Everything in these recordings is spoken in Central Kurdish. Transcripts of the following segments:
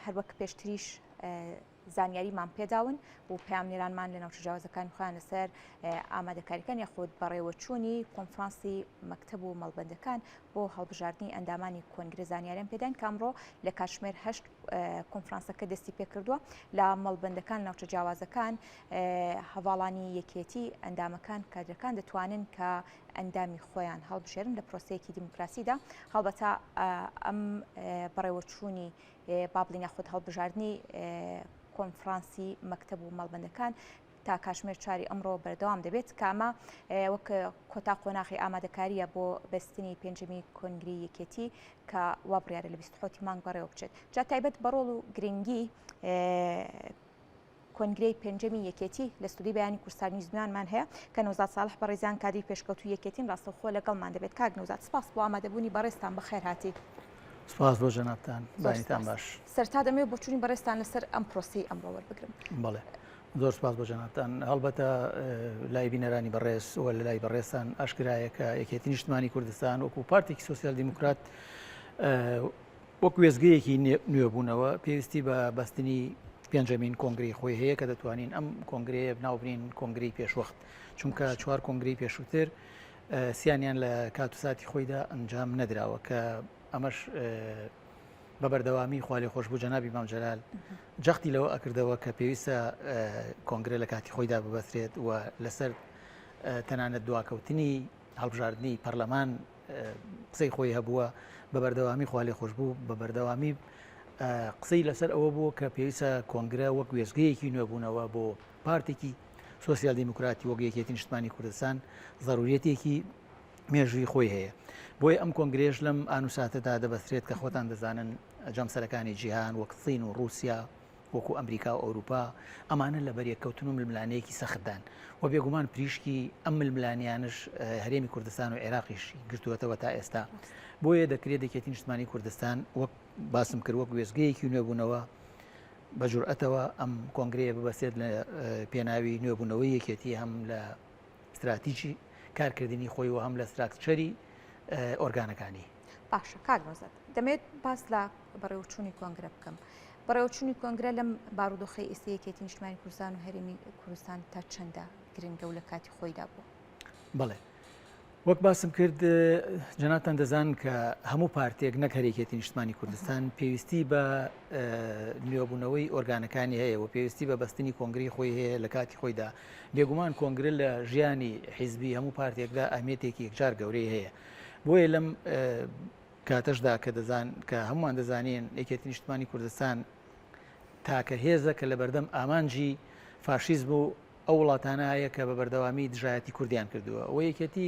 هەروەک پێشتریش زانیاریمان پێداون و پەیامنێرانمان لە ناوچە جیاوازەکانی خۆیان لەسەر ئامادەکاریەکان یاخود بەڕێوەچوونی کۆنفرانسی مەکتەب و مەڵبەندەکان بۆ هەڵبژاردنی ئەندامانی کۆنگرە زانیاریان پێداین کە ئەمڕۆ لە کاتژمێر هەشت کۆنفرانسەکە دەستی پێکردووە لە مەڵبەندەکان ناوچە جیاوازەکان هەواڵانی یەکێتی ئەندامەکان کادرەکان دەتوانن کە ئەندامی خۆیان هەڵبژێرن لە پرۆسەیەکی دیموکراسیدا هەڵبەتە ئەم بەڕێوەچوونی با بڵێین یاخود هەڵبژاردنی کۆنفرانسی مەکتەب و مەڵبەندەکان تا کاتژمێر چواری ئەمڕۆ بەردەوام دەبێت کە ئەمە وەک کۆتا قۆناغی ئامادەکاریە بۆ بەستنی پێنجەمی کۆنگری یەکێتی کە وا بڕیارە لە 27 مانگ بەڕێوە بچێت جا تایبەت بە ڕۆڵ و گرنگی کۆنگرەی پێنجەمی یەکێتی لە ستۆدیۆی بەیانی کوردستان نیوز میوانمان هەیە کە نەوزاد ساڵح بەڕێزیان کادری پێشکەوتووی یەکێتین ڕاستەوخۆ لەگەڵمان دەبێت کاک نەوزاد سپاس بۆ ئامادەبوونی بەڕێزتان بەخێرهاتی. سپاس بۆ جەنابتان بەیانیتان باش. سەرەتا دەمەوێت بۆچوونی بەڕێزتان لەسەر ئەم پرۆسەی ئەمڕۆ وەربگرم. بەڵێ زۆر سپاس بۆ جەنابتان. هەڵبەتە لای بینەرانی بەڕێز و لە لای بەڕێزتان ئاشکرایە کە یەکێتی نیشتمانی کوردستان وەکو پارتێکی سۆسیال دیموکرات وەک وێستگەیەکی نوێبوونەوە پێویستی بە بەستنی پێنجەمین کۆنگرەی خۆی هەیە کە دەتوانین ئەم کۆنگرەیە بناوبنین کۆنگرەی پێشوەخت چونکە چوار کۆنگرەی پێشووتر سیانیان لە کات و ساتی خۆیدا ئەنجام نەدراوە کە ئەمەش بە بەردەوامی خوالێ خۆشببوو جەنابی مام جەلال جەختی لەوە ئەکردەوە کە پێویستە کۆنگرە لە کاتی خۆیدا ببەسترێت و لەسەر تەنانەت دواکەوتنی هەڵبژاردنی پەرلەمان قسەی خۆی هەبووە بە بەردەوامی خوالێخۆشبوو بە بەردەوامی قسەی لەسەر ئەوە بووە کە پێویستە کۆنگرە وەک وێستگەیەکی نوێبوونەوە بۆ پارتێکی سۆسیال دیموکراتی وەک یەکێتی نیشتمانی کوردستان زەروریەتێکی مێژووی خۆی هەیە بۆیە ئەم کۆنگرێش لەم ئانوساتەدا دەبەسترێت کە خۆتان دەزانن جەمسەرەکانی جیهان وەک سین و رووسیا وەکو ئەمریکا و ئەوروپا، ئەمانە لە بەریەککەوتن و ململانێیەکی سەختدان و بێگومان پریشکی ئەم ململانێیانەش هەرێمی کوردستان و عێراقیش گرتووەتەوە تا ئێستا. بۆیە دەکرێت یەکێتی نیشتمانی کوردستان وەک باسم کرد وەک وێستگەیەکی نوێبوونەوە بە جورئەتەوە ئەم کۆنگرەیە ببەستێت لە پێناوی نوێبوونەوەی یەکێتی هەم لە ستراتیجی کارکردنی خۆی و هەم لە ستراکچەری ئۆرگانەکانی. باشە کاک نەوزاد دەمەوێت باس لە بەڕێوەچوونی کۆنگرە بکەم. بەڕێوەچوونی کۆنگرە لەم بارودۆخەی ئێستا یەکێتی نیشتمانی کوردستان و هەرێمی کوردستان تا چەندە گرنگە و لە کاتی خۆیدا بووە؟ بەڵێ وەک باسم کرد جەنابتان دەزان کە هەموو پارتێک نەک هەر یەکێتی نیشتمانی کوردستان پێویستی بە نوێبوونەوەی ئۆرگانەکانی هەیە و پێویستی بە بەستنی کۆنگری خۆی هەیە لە کاتی خۆیدا بێگومان کۆنگرە لە ژیانی حیزبی هەموو پارتێکدا ئەهمیەتێکی یەکجار گەورەی هەیە بۆیە لەم کاتەشدا کە دەزان کە هەمووان دەزانین یەکێتی نیشتمانی کوردستان تاکە هێزە کە لەبەردەم ئامانجی فاشیزم و ئەو وڵاتانە هەیە کە بە بەردەوامی دژایەتی کوردیان کردووە و یەکێتی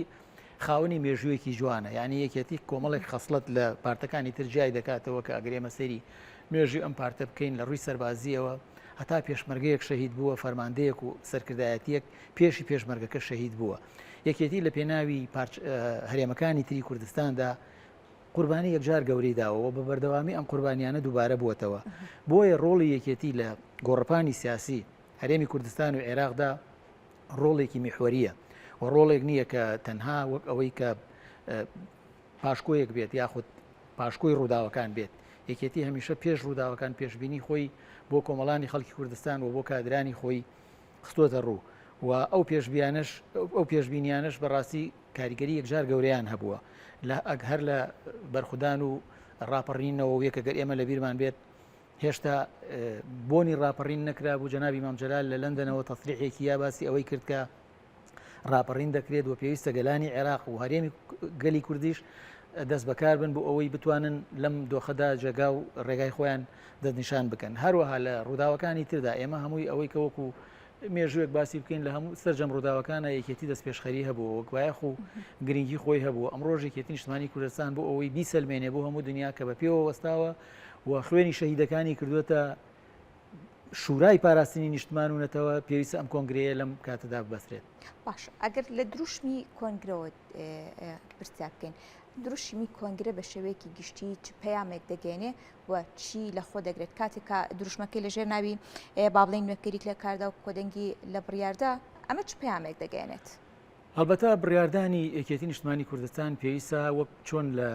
خاوەنی مێژوویەکی جوانە یعنی یەکێتی کۆمەڵێک خەسڵەت لە پارتەکانی تر جیای دەکاتەوە کە ئەگەر ئێمە سەیری مێژووی ئەم پارتە بکەین لە ڕووی سەربازیەوە هەتا پێشمەرگەیەک شەهید بووە فەرماندەیەک و سەرکردایەتیەک پێشی پێشمەرگەکە شەهید بووە یەکێتی لە پێناوی هەرێمەکانی تری کوردستاندا قوربانی یەکجار گەورەی داوە و بە بەردەوامی ئەم قوربانیانە دووبارە بووەتەوە بۆیە ڕۆڵی یەکێتی لە گۆڕەپانی سیاسی هەرێمی کوردستان و عێراقدا ڕۆڵێکی میحوەریە و ڕۆڵێک نییە کە تەنها وەک ئەوەی کە پاشکۆیەک بێت یاخود پاشکۆی ڕووداوەکان بێت یەکێتی هەمیشە پێش ڕووداوەکان پێشبینی خۆی بۆ کۆمەڵانی خەڵکی کوردستان و بۆ کادرانی خۆی خستۆتە ڕوو و ئەو پێشبیانەش ئەو پێشبینیانەش بەڕاستی کاریگەری یەکجار گەورەیان هەبووە لە ئەگ هەر لە بەرخودان و ڕاپەڕینەوە و یەکە گەر ئێمە لە بیرمان بێت هێشتا بۆنی ڕاپەڕین نەکرابوو جەنابی مام جەلال لە لەندەنەوە تەسریحێکی یا باسی ئەوەی کرد کە ڕاپەڕین دەکرێت و پێویستە گەلانی عێراق و هەرێمی گەلی کوردیش دەست بەکار بن بۆ ئەوەی بتوانن لەم دۆخەدا جێگا و ڕێگای خۆیان دەستنیشان بکەن هەروەها لە ڕووداوەکانی تردا ئێمە هەمووی ئەوەی کە وەکو مێژوویەک باسی بکەین لە هەموو سەرجەم ڕووداوەکانە یەکێتی دەست پێشخەری هەبوو وەک بایەخ و گرنگی خۆی هەبوو ئەمڕۆ یەکێتی نیشتمانی کوردستان بۆ ئەوەی بیسەلمێنێ بۆ هەموو دنیا کە بە پێوە وەستاوە و خوێنی شەهیدەکانی کردووەتە شورای پاراستنی نیشتمان و نەتەوە پێویستە ئەم کۆنگرەیە لەم کاتەدا ببەسترێت. باش ئەگەر لە دروشمی کۆنگرەوە پرسیار بکەین دروشمی کۆنگرە بە شێوەیەکی گشتی چ پەیامێک دەگەێنێ و چی لە خۆ دەگرێت کاتێک کە دروشمەکەی لەژێر ناوی با بڵێین نوێکەریک لە کاردا و کۆدەنگی لە بڕیاردا ئەمە چ پەیامێک دەگەێنێت؟ هەڵبەتە بڕیاردانی یەکێتی نیشتمانی کوردستان پێویستە وەک چۆن لە.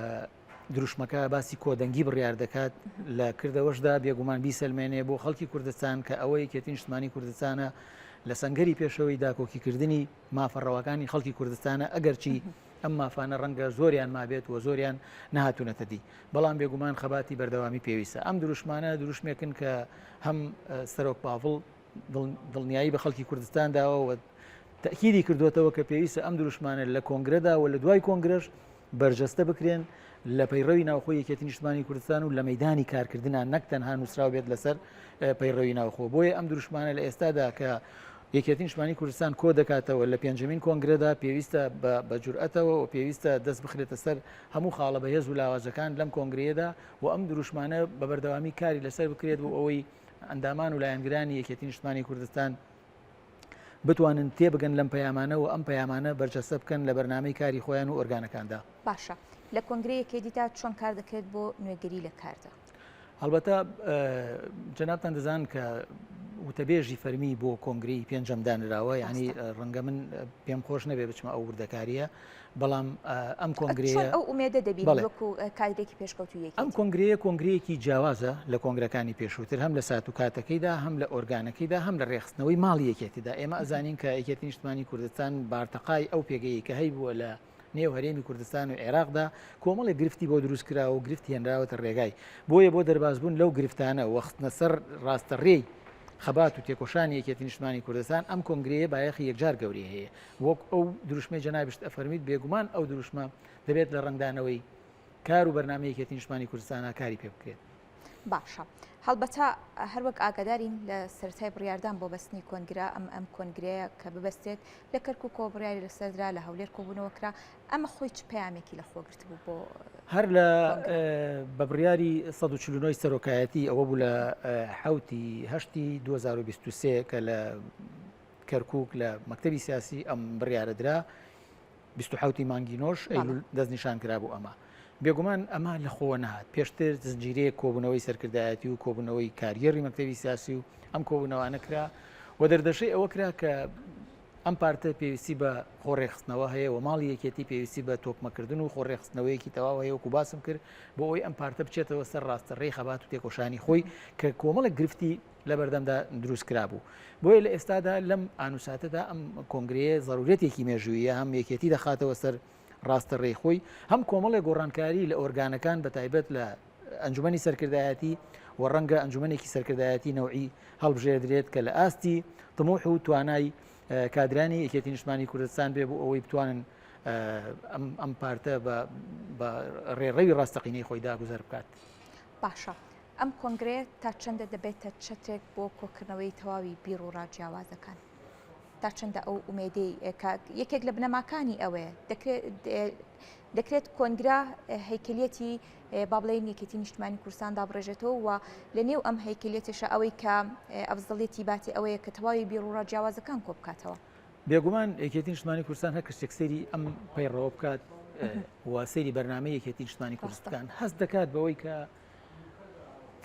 دروشمەکە باسی کۆدەنگی بڕیار دەکات لە کردەوەشدا بێگومان بیسەلمێنێ بۆ خەڵکی کوردستان کە ئەوە یەکێتی نیشتمانی کوردستانە لە سەنگەری پێشەوەی داکۆکیکردنی مافە ڕەواکانی خەڵکی کوردستانە ئەگەرچی ئەم مافانە ڕەنگە زۆریان مابێت و زۆریان نەهاتوونەتە دی بەڵام بێگومان خەباتی بەردەوامی پێویستە ئەم دروشمانە دروشمێکن کە هەم سەرۆک پاڤڵ دڵنیایی بە خەڵکی کوردستان داوە و تەکیدی کردوێتەوە کە پێویستە ئەم دروشمانە لە کۆنگرەدا و لە دوای کۆنگرەش بەرجەستە بکرێن لە پەیڕەوی ناوخۆی یەکێتی نیشتمانی کوردستان و لە مەدانی کارکردنا نەک تەنها نووسراو بێت لەسەر پەیڕەوی ناوخۆ بۆیە ئەم دروشمانە لە ئێستادا کە یەکێتی نیشتمانی کوردستان کۆ دەکاتەوە لە پێنجەمین کۆنگرەدا پێویستە بە جورئەتەوە و پێویستە دەست بخرێتە سەر هەموو خاڵە بەهێز و لاوازەکان لەم کۆنگرەیەدا و ئەم دروشمانە بە بەردەوامی کاری لەسەر بکرێت بۆ ئەوەی ئەندامان و لایەنگرانی یەکێتی نیشتمانی کوردستان بتوانن تێبگەن لەم پەیامانە و ئەم پەیامانە بەرجەستە بکەن لە بەرنامەی کاری خۆیان و ئۆرگانەکاندا. باشە لە کۆنگرەی یەکێتیدا چۆن کار دەکرێت بۆ نوێگەری لە کاردا؟ هەڵبەتە جەنابتان دەزان کە وتەبێژی فەرمی بۆ کۆنگرەی پێنجەم دانراوە یعنی ڕەنگە من پێم خۆش نەبێ بچمە ئەو وردەکاریە بەڵام ئەم کۆنگرەیە ئەو ئومێدە دەبینی وەکو کادرێکی پێشکەوتووی یەکێتی؟ ئەم کۆنگرەیە کۆنگرەیەکی جیاوازە لە کۆنگرەکانی پێشووتر هەم لە سات و کاتەکەیدا هەم لە ئۆرگانەکەیدا هەم لە ڕێکخستنەوەی ماڵی یەکێتیدا ئێمە ئەزانین کە یەکێتی نیشتمانی کوردستان بارتەقای ئەو پێگەیەی کە هەیبووە لە نێو هەرێمی کوردستان و عێراقدا کۆمەڵێک گرفتی بۆ دروست کراوە و گرفت هێنراوەتە ڕێگای بۆیە بۆ دەربازبوون لەو گرفتانە و خستنە سەر ڕاستەڕێی خەبات و تێکۆشانی یەکێتی نیشتمانی کوردستان ئەم کۆنگرەیە بایەخی یەکجار گەورەی هەیە وەک ئەو دروشمەی جەنابیشت ئەفەرمیت بێگومان ئەو دروشمە دەبێت لە ڕەنگدانەوەی کار و بەرنامەی یەکێتی نیشتمانی کوردستانا کاری پێ بکرێت. باشە هەڵبەتە هەروەک ئاگادارین لە سەرەتای بڕیاردان بۆ بەستنی کۆنگرە ئەم ئەم کۆنگرەیە کە ببەستێت لە کەرکوکەوە بڕیاری لەسەردرا لە هەولێر کۆبوونەوە کرا ئەمە خۆی چ پەیامێکی لە خۆگرتبوو بۆ هەر لە بە بڕیاری 149 سەرۆکایەتی ئەوە بوو لە حوتی هەشتی 2023 کە لە کەرکوک لە مەکتەبی سیاسی ئەم بڕیارە درا 27 ی مانگی نۆش ئەیلول دەستنیشان کرابوو ئەمە. بێگومان ئەمە لە خۆوە نەهات، پێشتر زنجیرەیەک کۆبوونەوەی سەرکردایەتی و کۆبوونەوەی کارگێڕی مەکتەبی سیاسی و ئەم کۆبوونەوانە کرا و دەردەشەی ئەوە کرا کە ئەم پارتە پێویستی بە خۆڕێکخستنەوە هەیە و ماڵی یەکێتی پێویستی بە تۆکمەکردن و خۆڕێکخستنەوەیەکی تەواو هەیە وەکو باسم کرد بۆ ئەوەی ئەم پارتە بچێتەوە سەر ڕاستە ڕێی خەبات و تێکۆشانی خۆی کە کۆمەڵێک گرفتی لە بەردەمدا دروست کرابوو. بۆیە لە ئێستادا لەم ئانوساتەدا ئەم کۆنگرەیە زەرورەتێکی مێژوویە هەم یەکێتی دەخاتەوە سەر ڕاستە ڕێی خۆی هەم کۆمەڵێک گۆڕانکاری لە ئۆرگانەکان بە تایبەت لە ئەنجومەنی سەرکردایەتی و ڕەنگە ئەنجومەنێکی سەرکردایەتی نەوعی هەڵبژێردرێت کە لە ئاستی تموح و توانای کادرانی یەکێتی نیشتمانی کوردستان بێ بۆ ئەوەی بتوانن ئەم پارتە بە ڕێڕەوی ڕاستەقینەی خۆیدا گوزەر بکات. باشە ئەم کۆنگرەیە تا چەندە دەبێتە چەترێک بۆ کۆکردنەوەی تەواوی بیروڕا جیاوازەکان؟ تا چەندە ئەو ئومێدەی کە یەکێک لە بنەماکانی ئەوەیە دەکرێت کۆنگرە هەیکەلیەتی با بڵێین یەکێتی نیشتمانی کوردستان دابڕێژێتەوە و لە نێو ئەم هەیکەلیەتێشە ئەوەی کە ئەفزەڵیەتی باتێ ئەوەیە کە تەواوی بیروڕا جیاوازەکان کۆ بکاتەوە. بێگومان یەکێتی نیشتمانی کوردستان هەر کەسێک سەیری ئەم پەیڕەوە بکات و سەیری بەرنامەی یەکێتی نیشتمانی کوردستان هەست دەکات بەوەی کە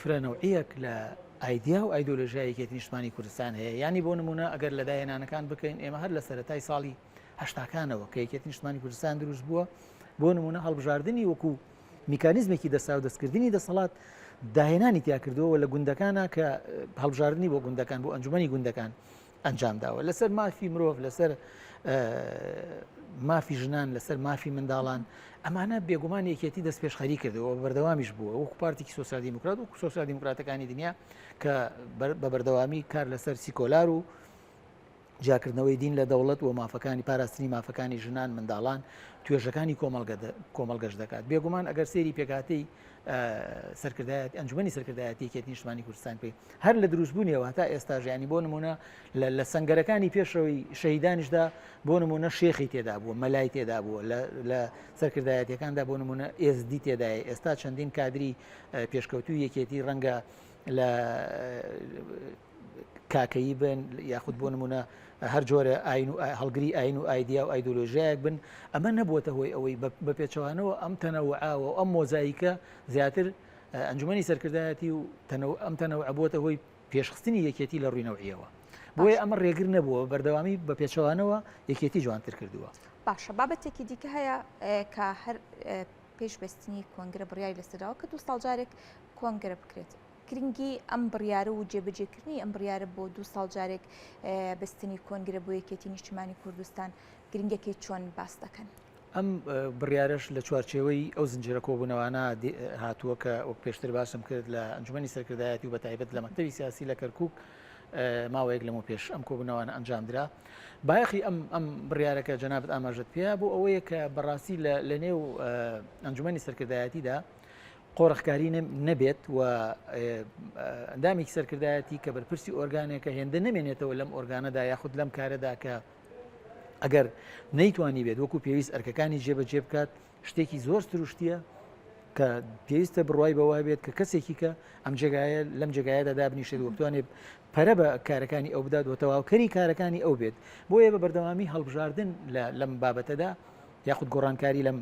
فرەنەوعیەک لە ئایدیا و ئایدۆلۆژیای یەکێتی نیشتمانی کوردستان هەیە یانی بۆ نمونە ئەگەر لە داهێنانەکان بکەین ئێمە هەر لە سەرەتای ساڵی هەشتاکانەوە کە یەکێتی نیشتمانی کوردستان دروست بووە بۆ نمونە هەڵبژاردننی وەکو میکانیزمێکی دەسا و دەستکردنی دەسەڵات داهێنانی تیا کردەوە لە گوندەکانە کە هەڵبژاردننی بۆ گوندەکان بۆ ئەنجومی گوندەکان ئەنجام داوە لەسەر مافی مرۆڤ لەسەر مافی ژنان لەسەر مافی منداڵان ئەمانە بێگومان یەکێتی دەست پێشخەری کردەوە بەردەوامیش بووە وەکو پارتێکی سۆسیال دیموکرات و سۆسیال دیموکراتەکانی دنیا کە بە بەردەوامی کار لەسەر سیکۆلار و جیاکردنەوەی دین لە دەوڵەت و مافەکانی پاراستنی مافەکانی ژنان منداڵان توێژەکانی کۆمەڵگەش دەکات بێگومان ئەگەر سێری پێکاتی سەرکردایەتی ئەنجومەنی سەرکردایەتی یەکێتی نیشتمانی کوردستان پێی هەر لە دروستبوونیەوە هەتا ئێستاش ینی بۆ نمونە لە سنگەرەکانی پێشەوەی شەهیدانیشدا بۆ نمونە شێخی تێدا بووە مەلای تێدا بووە لە سەرکردایەتەکاندا بۆ نمونە ئێزدی تێدایە ئێستا چەندین کادری پێشکەوتوی یەکێتی ڕەنگە لە کاکەیی بن یاخود بۆ نمونە هەر جۆرە ئاین و هەڵگری ئاین و ئایدیا و ئایدۆلۆژیایەک بن ئەمە نەبووەتە هۆی ئەوەی بە پێچەوانەوە ئەم تەنەوعاوە و ئەم مۆزایکە زیاتر ئەنجومەنی سەرکردایەتی و ئەم تەنەوع بووەتە هۆی پێشخستنی یەکێتی لە ڕووی نەوعیەوە بۆیە ئەمە ڕێگر نەبووە بەردەوامی بە پێچەوانەوە یەکێتی جوانتر کردووە. باشە بابەتێکی دیکە هەیە کە هەر. پێش بەستنی کۆنگرە بڕیاری لەسەرداوە کە دوو ساڵ جارێک کۆنگرە بکرێت. گرنگی ئەم بڕیارە و جێبەجێکردنی ئەم بڕیارە بۆ دوو ساڵ جارێک بەستنی کۆنگرە بۆ یەکێتی نیشتیمانی کوردستان گرنگەکەی چۆن باس دەکەن؟ ئەم بڕیارەش لە چوارچێوەی ئەو زنجیرە کۆبوونەوانە هاتووە کە وەک پێشتر باسم کرد لە ئەنجومەنی سەرکردایەتی و بەتایبەت لە مەکتەبی سیاسی لە کەرکوک ماوەیەک لەمە پێش ئەم کۆبوونەوانە ئەنجامدرا. بایەخی ئەم ئەم بڕیارەکە جەنابت ئاماژەت پێ بۆ ئەوەیە کە بەڕاستی لە نێو ئەنجومەنی سەرکردایەتیدا قۆرخکاری نەبێت و ئەندامێکی سەرکردایەتی کە بەرپرسی ئۆرگانێکە هێندە نەمێنێتەوە لەم ئۆرگانەدا یاخود لەم کارەدا کە ئەگەر نەیتوانی بێت وەکو پێویست ئەرکەکانی جێبەجێ بکات شتێکی زۆر سروشتیە کە پێویستە بڕوای بەوە بێت کە کەسێکی کە ئەم جێگایە لەم جێگایەدا دابنیشێت و بتوانێت پەرە بە کارەکانی ئەو بدات و تەواوکەری کارەکانی ئەو بێت بۆیە بە بەردەوامی هەڵبژاردن لەم بابەتەدا یاخود گۆڕانکاری لەم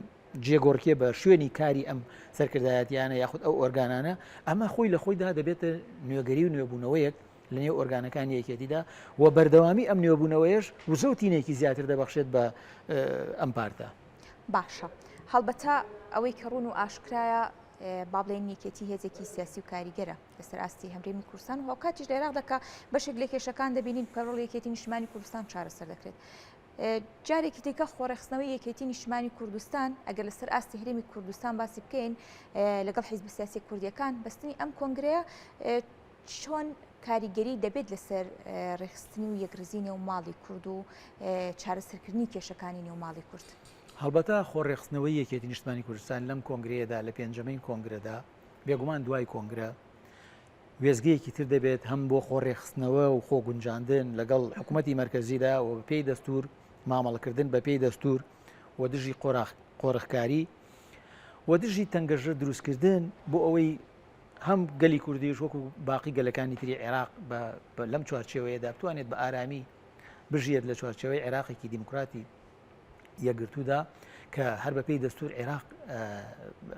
جێگۆڕکێ بە شوێنی کاری ئەم سەرکردایەتیانە یاخود ئەو ئۆرگانانە ئەمە خۆی لە خۆیدا دەبێتە نوێگەری و نوێبوونەوەیەک لە نێو ئۆرگانەکانی یەکێتیدا و بەردەوامی ئەم نوێبوونەوەیەش وزە و تینێکی زیاتر دەبەخشێت بە ئەم پارتە. باشە هەڵبەتە ئەوەی کە ڕوون و ئاشکرایە با بڵێن یەکێتی هێزێکی سیاسی و کاریگەرە لەسەر ئاستی هەمرێمی کوردستان و هاوکاتیش لە عێراقدا کە بەشێک لە کێشەکان دەبینین کە ڕۆڵی یەکێتی نیشتمانی کوردستان چارەسەر دەکرێت. جارێکی دیکە خۆڕێخستنەوەی یەکێتی نیشتمانی کوردستان ئەگەر لەسەر ئاستی هەرێمی کوردستان باسی بکەین لەگەڵ حیزب سیاسی کوردیەکان بەستنی ئەم کۆنگرەیە چۆن کاریگەری دەبێت لەسەر ڕێکخستنی و یەکڕیزی نێو ماڵی کورد و چارەسەرکردنی کێشەکانی نێو ماڵی کورد؟ هەڵبەتە خۆڕێکخستنەوەی یەکێتی نیشتمانی کوردستان لەم کۆنگرەیەدا لە پێنجەمین کۆنگرەدا، بێگومان دوای کۆنگرە وێستگەیەکی تر دەبێت هەم بۆ خۆڕێکخستنەوە و خۆگونجاندن لەگەڵ حکوومەتی مەرکەزیدا و بەپێی دەستوور مامەڵەکردن بەپێی دەستوور و دژی قۆرخکاری و دژی تەنگەژە دروستکردن بۆ ئەوەی هەم گەلی کوردیش وەکو باقی گەلەکانی تری عێراق لەم چوارچێوەیەدا بتوانێت بە ئارامی بژیێت لە چوارچێوەی عێراقێکی دیموکراتی یەکگرتوودا کە هەر بەپێی دەستور عێراق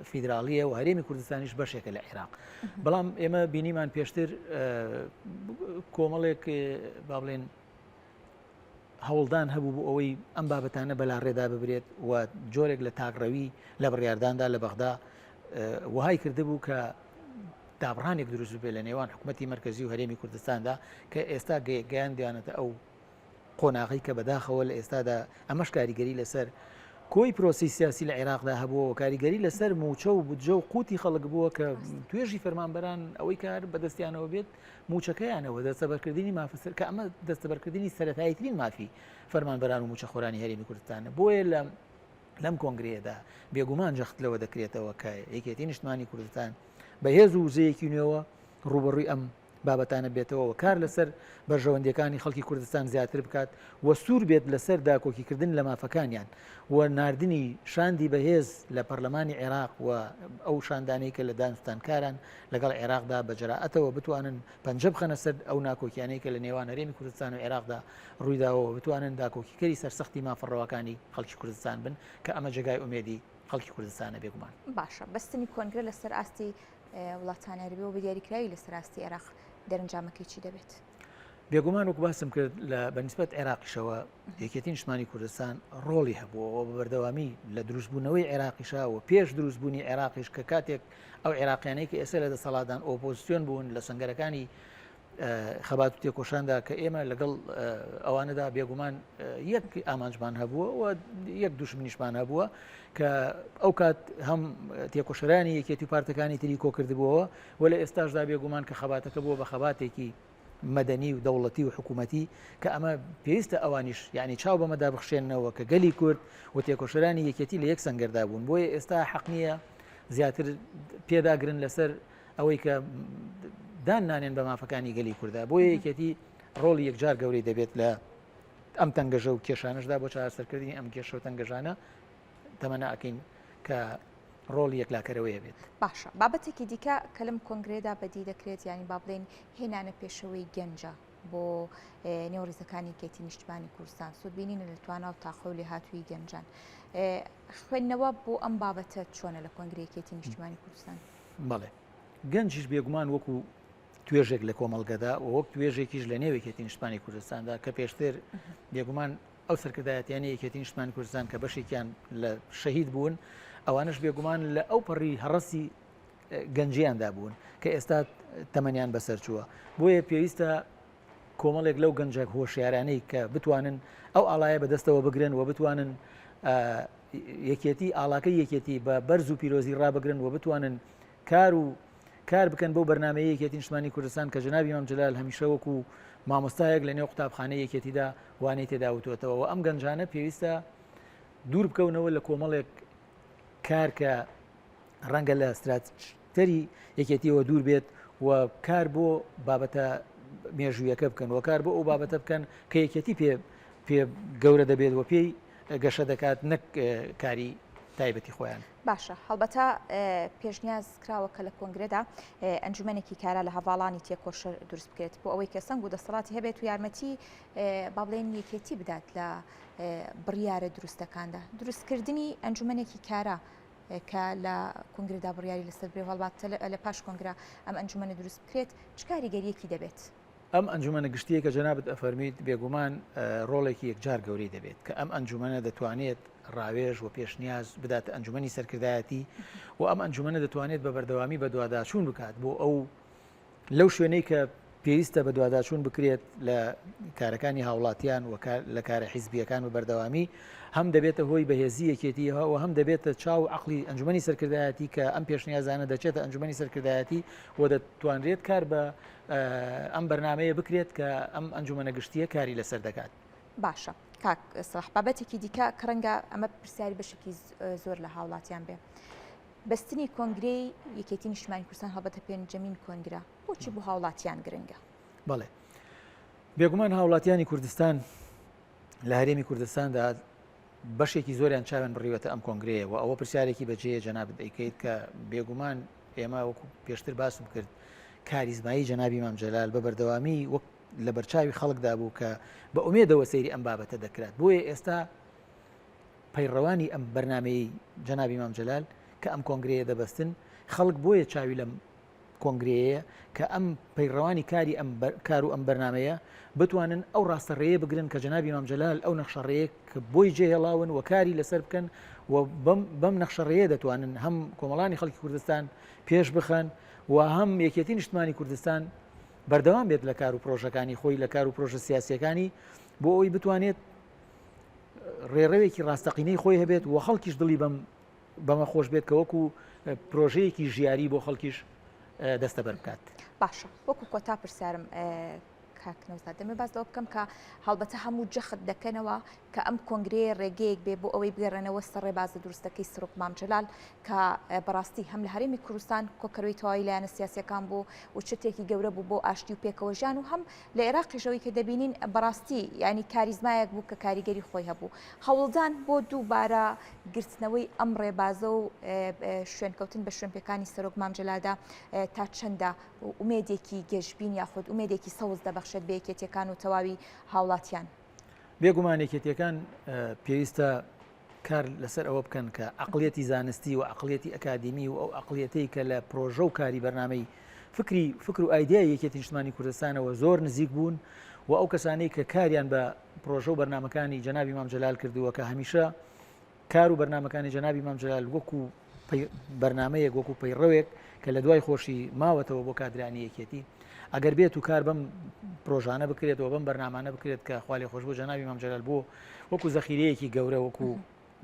فیدراالیە و هەرێمی کوردستانیش بەشێکە لە عێراق بەڵام ئێمە بینیمان پێشتر کۆمەڵێک با بڵێن هەوڵدان هەبوو بۆ ئەوەی ئەم بابەتانە بەلاڕێدا ببرێت و جۆرێک لە تاکڕەوی لە بڕیارداندا لە بەغدا وەهای کردبوو کە دابڕانێک دروست بێت لە نێوان حکوومەتی مرکزی و هەرێمی کوردستاندا کە ئێستا گەیاندیانەتە ئەو قۆناغی کە بەداخەوە لە ئێستادا ئەمەش کاریگەری لەسەر کۆی پرۆسی سیاسی لە عێراقدا هەبووە و کاریگەری لەسەر موچە و بودجە و قوتی خەڵک بووە کە توێژی فەرمانبەران ئەوەی کار بەدەستیانەوە بێت مووچەکەیانەوە، دەستەبەرکردنی مافە سەر کە ئەمە دەستەبەرکردنی سەرەتاییترین مافی فەرمانبەران و مووچەخۆرانی هەرێمی کوردستانە. بۆیە لە لەم کۆنگرەیەدا بێگومان جەخت لەوە دەکرێتەوە کە یەکێتی نیشتمانی کوردستان بە هێز و وزەیەکی نوێوە ڕووبەڕووی ئەم بابەتانە بێتەوە و کار لەسەر بەرژەوەندیەکانی خەڵکی کوردستان زیاتر بکات و سوور بێت لەسەر داکۆکیکردن لە مافەکانیان و ناردنی شاندی بەهێز لە پەرلەمانی عێراق و ئەو شاندانەی کە لە دانوستانکاران لەگەڵ عێراقدا بە جەرائەتەوە بتوانن پەنجە بخەنە سەر ئەو ناکۆکیانەی کە لە نێوان هەرێمی کوردستان و عێراقدا ڕوویداوە و بتوانن داکۆکیکەری سەرسەختی مافە ڕەواکانی خەڵکی کوردستان بن کە ئەمە جێگای ئومێدی خەڵکی کوردستانە بێگومان. باشە بەستنی کۆنگرە لەسەر ئاستی وڵاتانی عەرەبی و بە دیاریکراوی لەسەر ئاستی عێراق دەرەنجامەکەی چی دەبێت؟ بێگومان وەک باسم کرد لە بەنیسبەت عێراقیشەوە یەکێتی نیشتمانی کوردستان ڕۆڵی هەبووە و بە بەردەوامی لە دروستبوونەوەی عێراقیشا و پێش دروستبوونی عێراقیش کە کاتێک ئەو عێراقیانەی کە ئێستا لە دەسەڵاتدان ئۆپۆزیسیۆن بوون لە سەنگەرەکانی خەبات و تێکۆشاندا کە ئێمە لەگەڵ ئەوانەدا بێگومان یەک ئامانجمان هەبووە و یەک دوشمنیشمان هەبووە کە ئەو کات هەم تێکۆشەرانی یەکێتی و پارتەکانی تری کۆکردبووەوە و لە ئێستاشدا بێگومان کە خەباتەکە بووە بە خەباتێکی مەدەنی و دەوڵەتی و حکوومەتی کە ئەمە پێویستە ئەوانیش یعنی چاو بەمەدا بخشێنەوە کە گەلی کورد و تێکۆشەرانی یەکێتی لە یەک سەنگەردا بوون بۆیە ئێستا حەق نییە زیاتر پێداگرن لەسەر ئەوەی کە دان نانێن بە مافەکانی گەلی کووردا بۆیە یەکێتی ڕۆڵی یەکجار گەورەی دەبێت لە ئەم تەنگەژە و کێشانەشدا بۆ چارەسەرکردنی ئەم کێشە و تەنگەژانە تەمەنا ئەکەین کە ڕۆڵی یەکلاکەرەوەی هەبێت. باشە بابەتێکی دیکە کە لەم کۆنگرەیەدا بەدی دەکرێت یانی با بڵێین هێنانە پێشەوەی گەنجە بۆ نێو ڕیزەکانی یەکێتی نیشتمانی کوردستان سوودبینینە لە توانا و تاقە و لێهاتوویی گەنجان خوێندنەوە بۆ ئەم بابەتە چۆنە لە کۆنگرەی یەکێتی نیشتمانی کوردستان؟ بەڵێ گەنجیش بێگومان وەکو توێژێک لە کۆمەڵگەدا و وەک توێژێکیش لە نێو یەکێتی نیشتمانی کوردستاندا کە پێشتر بێگومان ئەو سەرکردایەتیانی یەکێتی نیشتمانی کوردستان کە بەشێکیان لە شەهید بوون. ئەوانەش بێگومان لە ئەو پەڕی هەڕەسی گەنجیاندا بوون کە ئێستا تەمەنیان بەسەر چووە بۆیە پێویستە کۆمەڵێک لەو گەنجە هۆشیارانەی کە بتوانن ئەو ئاڵایە بەدەستەوە بگرن و بتوانن یەکێتی ئاڵاکەی یەکێتی بە بەرز و پیرۆزی ڕابگرن و بتوانن کار و کار بکەن بۆ بەرنمەیە یەکێتی نیشتمانی کوردستان کە جەنابی مام جەلال هەمیشە وەکو مامۆستایەک لە نێو قوتابخانەی یەکێتیدا وانەی تێدا وتووەتەوە و ئەم گەنجانە پێویستە دوور بکەونەوە لە کۆمەڵێک کار کە ڕەنگە لە ستراتیژی یەکێتیەوە دوور بێت و کار بۆ بابەتە مێژوویەکە بکەن و کار بۆ ئەو بابەتە بکەن کە یەکێتی پێ پێ گەورە دەبێت و پێی گەشە دەکات نەک کاری تایبەتی خۆیان. باشە هەڵبەتە پێشنیاز کراوە کە لە کۆنگرەدا ئەنجومەنێکی کارا لە هەڤاڵانی تێکۆشەر دروست بکرێت بۆ ئەوەی کە سەنگ و دەسەڵاتی هەبێت و یارمەتی با بڵێن یەکێتی بدات لە بڕیارە دروستەکاندا دروستکردنی ئەنجومەنێکی کارا کە لە کۆنگرەدا بڕیاری لەسەر برێ هەڵبەتە لە پاش کۆنگرە ئەم ئەنجومەنە دروست بکرێت چ کاریگەریەکی دەبێت؟ ئەم ئەنجومەنە گشتیە کە جەنابت ئەفەرمیت بێگومان ڕۆڵێکی یەکجار گەورەی دەبێت کە ئەم ئەنجومەنە دەتوانێت ڕاوێژ و پێشنیاز بداتە ئەنجومەنی سەرکردایەتی و ئەم ئەنجومەنە دەتوانێت بە بەردەوامی بەدواداچوون بکات بۆ ئەو لەو شوێنەی کە پێویستە بەدواداچوون بکرێت لە کارەکانی هاوڵاتیان و لە کارە حیزبیەکان و بەردەوامی هەم دەبێتە هۆی بەهێزی یەکێتی و هەم دەبێتە چاو عقلی ئەنجومەنی سەرکردایەتی کە ئەم پێشنیازانە دەچێتە ئەنجومەنی سەرکردایەتی و دەتوانرێت کار بە ئەم بەرنمەیە بکرێت کە ئەم ئەنجومەنە گشتیە کاری لەسەر دەکات. باشە کاک سڵاح بابەتێکی دیکە کە ڕەنگە ئەمە پرسیاری بەشێکی زۆر لە هاوڵاتیان بێ بەستنی کۆنگرەی یەکێتی نیشتمانی کوردستان هەڵبەتە پێنجەمین کۆنگرە بۆچی بۆ هاوڵاتیان گرنگە؟ بەڵێ بێگومان هاوڵاتیانی کوردستان لە هەرێمی کوردستاندا بەشێکی زۆریان چاویان بڕیوەتە ئەم کۆنگرەیە و ئەوە پرسیارێکی بەجێیە جەنابت دەیکەیت کە بێگومان ئێمە وەکو پێشتر باسم کرد کاریزمایی جەنابی مام جەلال بە بەردەوامی وەک لە بەرچاوی خەڵکدا بوو کە بە ئومێدەوە سەیری ئەم بابەتە دەکرات بۆیە ئێستا پەیڕەوانی ئەم بەرنمەی جەنابی مام جەلال کە ئەم کۆنگرەیە دەبەستن خەڵک بۆیە چاوی لەم کۆنگرەیەیە کە ئەم پەیڕەوانی کاری ئەم کار و ئەم بەرنامەیە بتوانن ئەو ڕاستە ڕێیە بگرن کە جەنابی مام جەلال ئەو نەخشە ڕێیە کە بۆی جێهێڵاون و کاری لەسەر بکەن و بەم بەم نەخشە ڕێیە دەتوانن هەم کۆمەڵانی خەڵکی کوردستان پێش بخەن و هەم یەکێتی نیشتمانی کوردستان بەردەوام بێت لە کار و پرۆژەکانی خۆی لە کار و پرۆژە سیاسیەکانی بۆ ئەوەی بتوانێت ڕێڕەوێکی ڕاستەقینەی خۆی هەبێت و خەڵکیش دڵی بەم بەمە خۆش بێت کە وەکو پرۆژەیەکی ژیاری بۆ خەڵکیش دەستەبەر بکات. باشە وەکو کۆتا پرسیارم کاک نەوزاد دەمێ باس لەوە بکەم کە هەڵبەتە هەموو جەخت دەکەنەوە کە ئەم کۆنگرەیە ڕێگەیەک بێ بۆ ئەوەی بگەڕێنەوە سەر ڕێبازە دروستەکەی سەرۆک مام جەلال کە بەڕاستی هەم لە هەرێمی کوردستان کۆکەرەوەی تەواوی لایەنە سیاسیەکان بوو و چرتێکی گەورە بوو بۆ ئاشتی و پێکەوە ژیان و هەم لە عێراقیش ئەوەی کە دەبینین بەڕاستی یانی کاریزمایەک بوو کە کاریگەری خۆی هەبوو هەوڵدان بۆ دووبارە گرتنەوەی ئەم ڕێبازە و شوێنکەوتن بە شوێنپێکانی سەرۆک مام جەلالدا تا چەندە ئومێدێکی گەشبین یاخود ئومێدێکی سەوز دەبەخشێت بە یەکێتیەکان و تەواوی هاوڵاتیان؟ بێگومان یەکێتیەکان پێویستە کار لەسەر ئەوە بکەن کە عەقڵیەتی زانستی و عەقڵیەتی ئەکادیمی و ئەو عەقڵیەتەی کە لە پرۆژە و کاری بەرنامەی فکری فکر و ئایدیای یەکێتی نیشتمانی کوردستانەوە زۆر نزیک بوون و ئەو کەسانەی کە کاریان بە پرۆژە و بەرنامەکانی جەنابی مام جەلال کردووە کە هەمیشە کار و بەرنامەکانی جەنابی مام جەلال وەکو بەرنامەیەک وەکو پەیڕەوێک کە لە دوای خۆشی ماوەتەوە بۆ کادرانی یەکێتی ئەگەر بێت و کار بەم پرۆژانە بکرێت و بەم بەرنامانە بکرێت کە خوا لێخۆشبوو جەنابی مام جەلال بۆ وەکو زەخیرەیەکی گەورە وەکو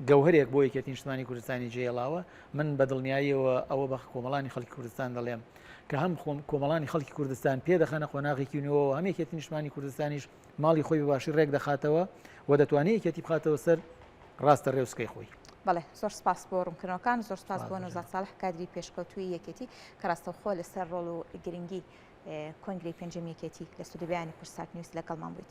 گەوهرێک بۆ یەکێتی نیشتمانی کوردستانی جێڵاوە من بە دڵنیاییەوە ئەوە بە کۆمەڵانی خەڵکی کوردستان دەڵێم کە هەم خۆم کۆمەڵانی خەڵکی کوردستان پێ دەخەنە قۆناغێکی نوێەوە هەم یەکێتی نیشتمانی کوردستانیش ماڵی خۆی بە باشی ڕێک دەخاتەوە و دەتوانێت یەکێتی بخاتەوە سەر ڕاستە ڕێوسکەی خۆی. بەڵێ زۆر سپاس بۆ ڕوونکردنەوەکان زۆر سپاس بۆ نەوزاد ساڵح کادری پێشکەوتووی یەکێتی کە ڕاستەوخۆ لەسەر ڕۆڵ و گرنگی کۆنگرەی پێنجەمی یەکێتی لە ستۆدیۆی بەیانی کوردسات نیوز لەگەڵمان بوویت.